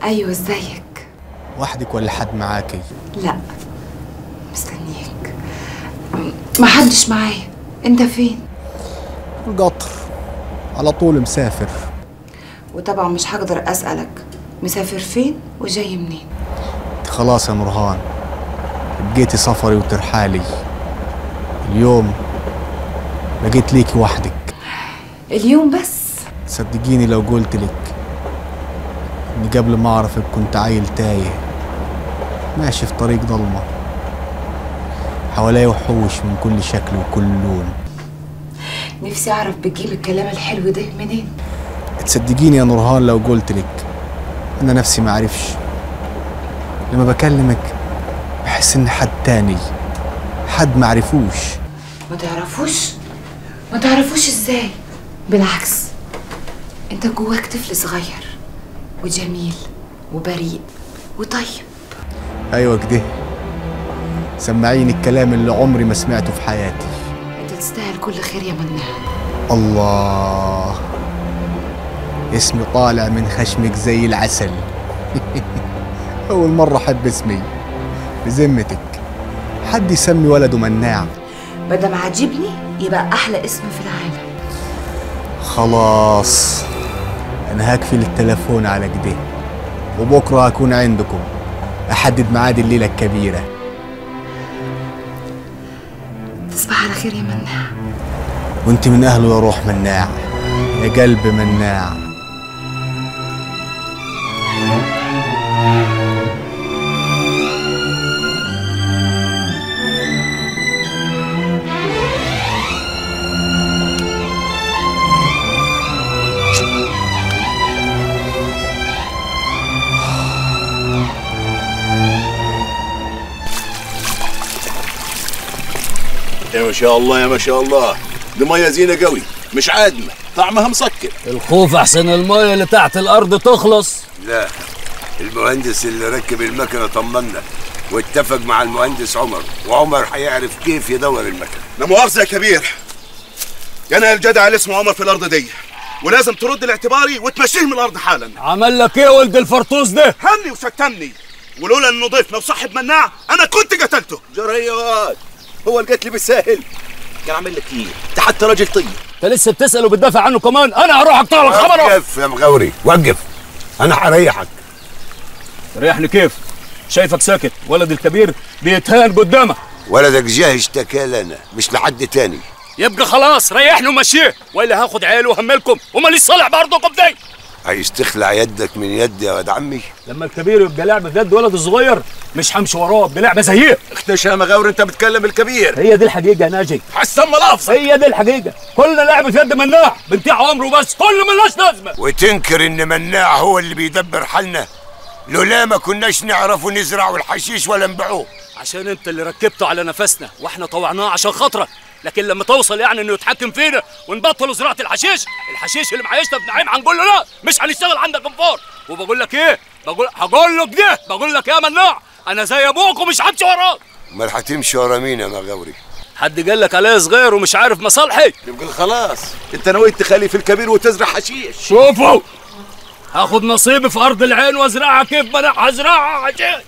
ايوه ازيك؟ وحدك ولا حد معاكي؟ لا مستنيك، ما حدش معايا. انت فين؟ القطر على طول مسافر. وطبعا مش هقدر اسالك مسافر فين وجاي منين. خلاص يا نورهان، بقيتي سفري وترحالي. اليوم بقيت ليكي وحدك. اليوم بس؟ صدقيني لو قلت لك اني قبل ما اعرفك كنت عيل تايه ماشي في طريق ضلمة، حواليا وحوش من كل شكل وكل لون. نفسي اعرف بتجيب الكلام الحلو ده منين. تصدقيني يا نورهان لو قلت لك انا نفسي ما اعرفش. لما بكلمك بحس ان حد تاني، حد ما عرفوش. ما تعرفوش؟ ما تعرفوش ازاي؟ بالعكس انت جواك طفل صغير وجميل وبريء وطيب. ايوه كده، سمعيني الكلام اللي عمري ما سمعته في حياتي. انت تستاهل كل خير يا مناع. الله، اسمي طالع من خشمك زي العسل. اول مرة احب اسمي. بذمتك حد يسمي ولده مناع؟ مادام عاجبني يبقى احلى اسم في العالم. خلاص انا هكفل التليفون على كده، وبكره هكون عندكم احدد ميعاد الليلة الكبيرة. تصبح على خير يا مناع. وانت من اهله يا روح مناع، يا قلب مناع. يا ما شاء الله يا ما شاء الله، دي مية زينة قوي، مش عادمه، طعمها مسكر. الخوف احسن المية اللي تحت الارض تخلص. لا، المهندس اللي ركب المكنه طمنا واتفق مع المهندس عمر، وعمر هيعرف كيف يدور المكنه. لا مؤاخذة يا كبير، انا الجدع اللي اسمه عمر في الارض دي، ولازم ترد لاعتباري وتمشيه من الارض حالا. عمل لك ايه ولد الفرطوس ده؟ هني وشتمني، ولولا انه ضيفنا وصاحب مناع انا كنت قتلته. جريات، هو القتل بالساهل؟ كان عامل لك ايه؟ انت حتى راجل طيب. انت لسه بتسال وبتدافع عنه كمان؟ انا هروح اقطع لك خبره. وقف يا مغاوري، وقف، انا هريحك. ريحني كيف؟ شايفك ساكت، ولد الكبير بيتهان قدامك. ولدك جه اشتكى لنا مش لحد تاني. يبقى خلاص ريحني ومشيه، والا هاخد عياله وهملكم وماليش صالح بارضكم دي. عايز تخلع يدك من يدي يا واد عمي؟ لما الكبير يبقى لعبه في يد ولد الصغير مش همشي وراه بلعبه زيه. اختشى يا مغاوري، انت بتكلم الكبير. هي دي الحقيقة يا ناجي. حسن ملافظ. هي دي الحقيقة، كلنا لعبه في يد مناع، بنتيع عمره بس، كله ملناش لازمه. وتنكر ان مناع هو اللي بيدبر حالنا؟ لولا ما كناش نعرفوا نزرعوا الحشيش ولا نبيعوه. عشان انت اللي ركبته على نفسنا واحنا طوعناه عشان خاطرك، لكن لما توصل يعني انه يتحكم فينا ونبطل زراعة الحشيش، الحشيش اللي معيشنا في نعيم هنقول له لا مش هنشتغل عندك انفار. وبقول لك ايه؟ هقول لك ده، بقول لك يا مناع انا زي ابوك ومش همشي وراك. امال هتمشي ورا مين يا مغاوري؟ حد قال لك عليا صغير ومش عارف مصالحي؟ يبقى خلاص انت نويت تخلي في الكبير وتزرع حشيش. شوفوا، هاخد نصيبي في ارض العين وازرعها كيف ما انا هزرعها حشيش.